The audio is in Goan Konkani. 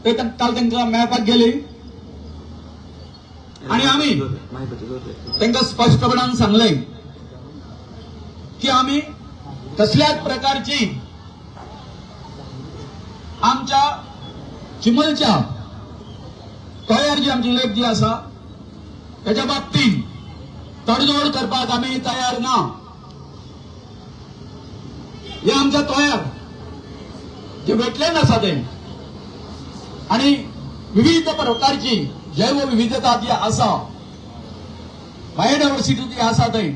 ते काल तांकां मेळपाक गेली आणि आम्ही तांकां स्पश्टपणान सांगलें की आमी कसल्याच प्रकारची आमच्या चिमलच्या तयार जी आमची लेक जी आसा त्याच्या बाबतीत तडजोड करपाक आमी तयार ना. हे आमच्या तयार जे वेटलँड आसा ते आणि विविध प्रकारची जैवविविधता जी आसा, बायोडायव्हर्सिटी जी आसा थंय,